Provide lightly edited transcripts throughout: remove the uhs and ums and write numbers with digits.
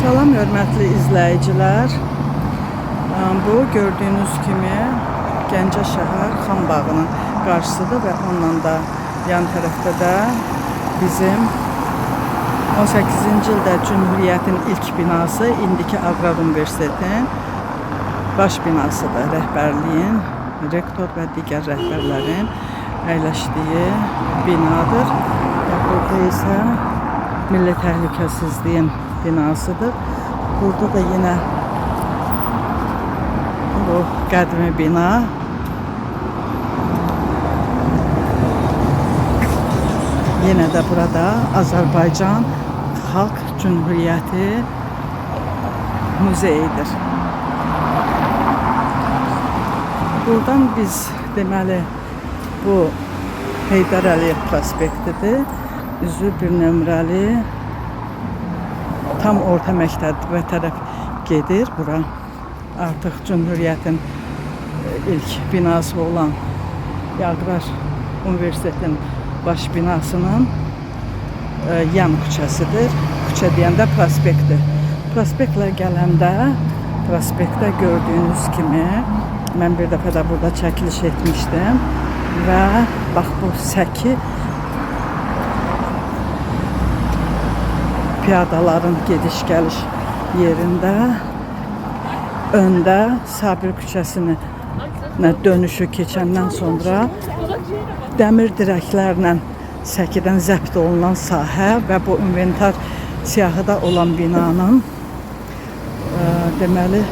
Salam hörmətli izləyicilər. Bu gördüyünüz kimi Gəncə şəhər Xan Bağının qarşısıdır və onunla da yan tərəfdə də bizim 18-ci ildə Cümhuriyyətin ilk binası, indiki Aqrar Universitetin baş binasıdır. Rəhbərliyin, rektor və digər rəhbərlərin əyləşdiyi binadır. Və burada isə Milli Təhlükəsizliyin binasıdır. Burada da yenə bu qədimi bina. Yenə də burada Azərbaycan Xalq Cümhuriyyəti muzeyidir. Buradan biz deməli bu Heydər Əliyev prospektidir. Üzü bir nömrəli tam orta məktəbə tərəf gedir bura. Artıq Cümhuriyyətin ilk binası olan Aqrar Universitetin baş binasının yan küçəsidir. Küçə deyəndə prospektdir. Prospektlə gələndə prospektdə gördüyünüz kimi mən bir dəfə də burada çəkiliş etmişdim və bax bu səki piyadaların gediş-gəliş yerində öndə Sabir küçəsini dönüşü keçəndən sonra dəmir dirəklərlə səkidən zəbt olunan sahə və bu inventar siyahıda olan binanın deməli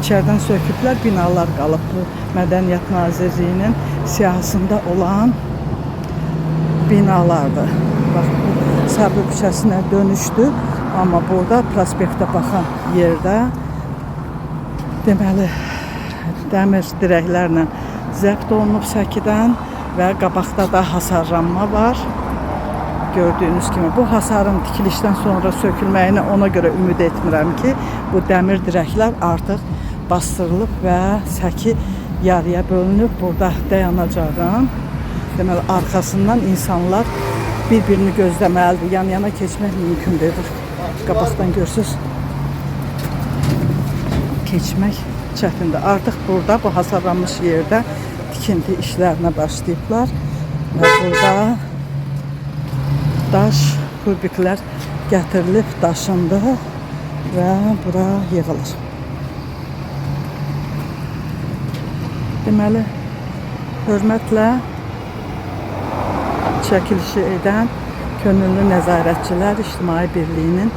içəridən söküblər, binalar qalıb. Bu Mədəniyyət Nazirliyinin siyahısında olan binalardır. Bax bu Sabir küçəsinə dönüşdü, amma burada prospektə baxan yerdə deməli dəmir dirəklərlə zəbt olunub səkidən və qabaqda da hasarlanma var. Gördüyünüz kimi bu hasarın tikilişdən sonra sökülməyini ona görə ümid etmirəm ki, bu dəmir dirəklər artıq bastırılıb və səki yarıya bölünüb. Burada dayanacağın deməli arxasından insanlar bir-birini gözləməlidir. Yan-yana keçmək mümkün deyil. Qabaqdan görürsüz. Keçmək çətindir. Artıq burada bu hasarlanmış yerdə tikinti işlərinə başlayıblar və burada daş kubiklər gətirilib daşındı və bura yığılır. Deməli, hörmətlə çəkilişi edən Könüllü Nəzarətçilər İctimai Birliyinin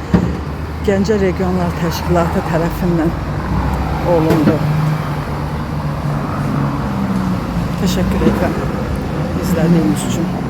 Gəncə Regional Təşkilatı tərəfindən olundu. Təşəkkür edirəm izlədiyiniz üçün.